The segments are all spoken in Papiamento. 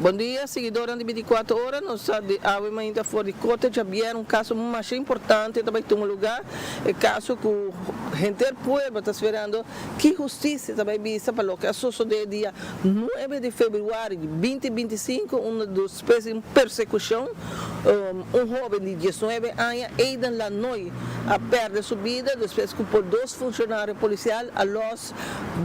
Bon dia, siguidornan di 24 Ora. Nos ta di awe mainta for di Corte Javier, un caso mas importante tambe tuma lugar. E caso cu henter pueblo ta sperando cu husticia tambe bisa pa loke a sucede dia 9 di februari di 2025, un especie di persecucion. Un hoben di 19 aña, Aiden Lanoy, a perde su bida despues cu por dos funcionario policial a los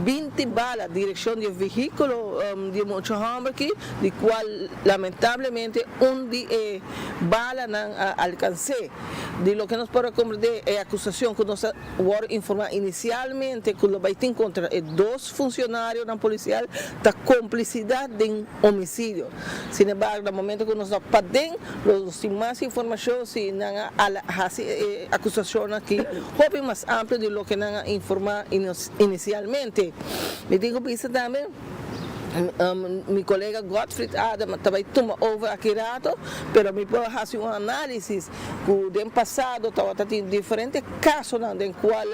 20 bala direccion di vehiculo di mucha homber aki, di cual lamentablemente un di e balanan a alcansa. Di loke nos por comprende, e acusacion cu nos a informa inicialmente cu lo bay tin contra e dos funcionarionan policial ta complicidad di homicidio. Sin embargo, na momento cu nos no paden, nos tin mas informacion si nan a haci acusacion aki, hopi mas amplio di loke nan a informa inicialmente. Mi tin cu bisa tambe, mi colega Godfried Adam tambe tuma over aki rato, pero mi por haci un analisis cu den pasado tabatin diferente casonan den cual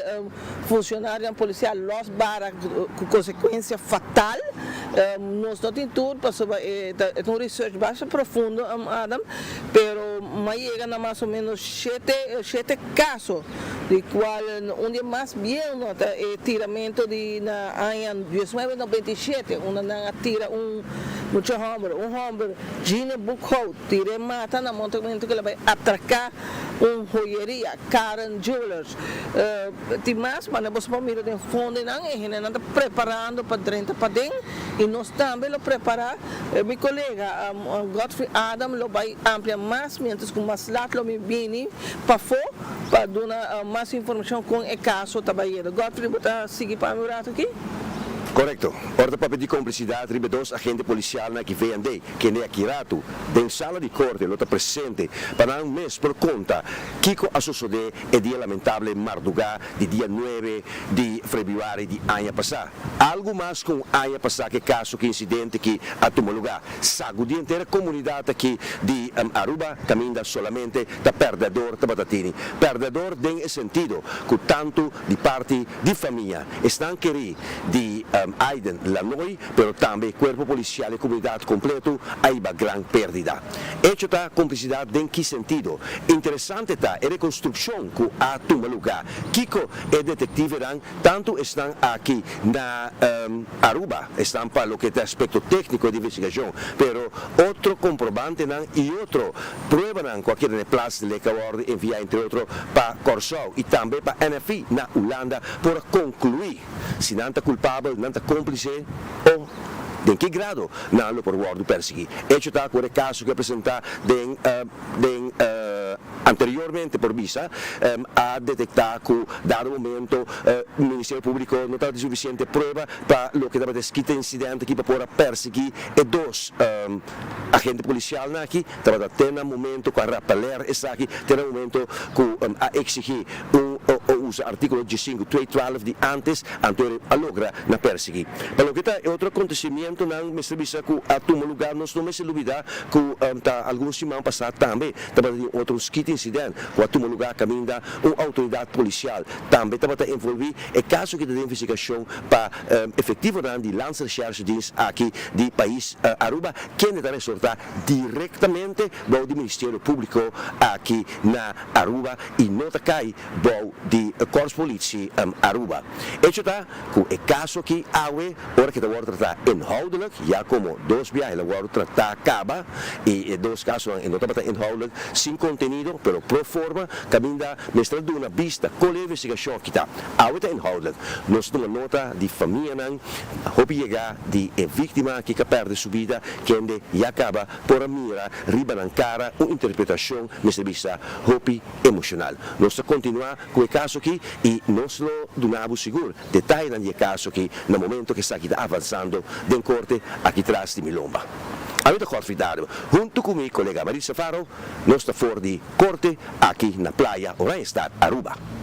funcionario policial los bala cu consecuencia fatal. Nos no tin tur pasobra e un research bastante profundo, Adam, pero m'a yega na mas o menos shete caso, di cual un di mas bieu no ta e tiramento di na aña 1997, unda nan a tira un mucha homber, un homber, Gino Boekhout, tira mata na momento cu el a bay atraca un joyeria, Karen Jewelers. Tin mas, mas bo por mira den fondonan, e hendenan ta preparando pa drenta paden y nos tambe lo prepara. Mi colega Godfrey Adam lo bay amplia mas, mientras cu mas lat lo mi bini pafo pa duna mas informacion con e caso ta bayendo. Godfrey, bo ta sigui pa mi un rato aki? Correcto. Ora papia di complicidad riba dos agente policial na aki VND, kende aki rato, den sala di corte lo ta presente pa nan mes por conta kico a sucede e dia lamentable marduga di dia 9 di februari di aña pasa. Algo mas cu aña pasa cu e caso cu incidente cu a tuma lugar. Sagudi henter comunidad aki di Aruba, caminda solamente ta perdedor tabatini. Perdedor den e sentido cu tanto di parti di famia esnan keri di Aiden Lanoy, pero tambe cuerpo policial y comunidad completo a hiba gran perdida. Hecho ta complicidad den ki sentido? Interesante ta e reconstruccion cu a tuma lugar. Kico e detectivenan tanto esnan aki na Aruba, esnan pa loke ta aspecto tecnico di investigacion, pero otro comprobantenan y otro pruebanan cu aki na plaats leka worden envia, entre otro pa Corsou y tambe pa NFI na Hulanda, por conclui si nan ta culpabel, nan ta complice o den ki grado nan lo por wordo persigui. Hecho ta cu e caso cu a presenta den anteriormente por bisa, a detecta cu dado momento Ministerio Publico no tabatin suficiente prueba pa loke tabata escrito incidente aki pa por persigui e dos agente policial aki. Tabata te na momento cu a rapeler esaki, te na momento cu a exigi un o usa articulo 15 212 di antes, anto a logra na persigui. Pa loke ta otro acontecimento nan, mester bisa cu a tuma lugar, nos no mester lubida cu ta algun siman pasa tambe tabatin otro schiet incident cu a tuma lugar caminda un autoridad policial tambe tabata envolvi. E caso cu ta den investigacion pa efectivo dan di Landsrecherche Dienst aki di pais Aruba, kende ta resorta directamente bou di Ministerio Publico aki na Aruba y no ta cay bou di Korpspolitie Aruba. Hecho ta cu e caso aki awe, ora cu ta wordo trata inhoudelijk, ya como dos biaha el a wordo trata caba y dos caso no tabata inhoudelijk, sin contenido, pero pro forma, caminda mester duna bista con e investigacion aki ta. Awe ta inhoudelijk. Nos tuma nota di famianan hopi yega di e victima cu a perde su bida, kende ya caba por a mira riba nan cara un interpretacion, mester bisa, hopi emocional. Nos ta continua cu e caso aki y nos lo duna bo sigur detaye di e caso aki na momento cu esaki ta avansando den corte aki tras di mi lomba. Ami ta Godfried Adam, hunto cu mi colega Marisa Faro, nos ta for di corte aki na Playa, Oranjestad, Aruba.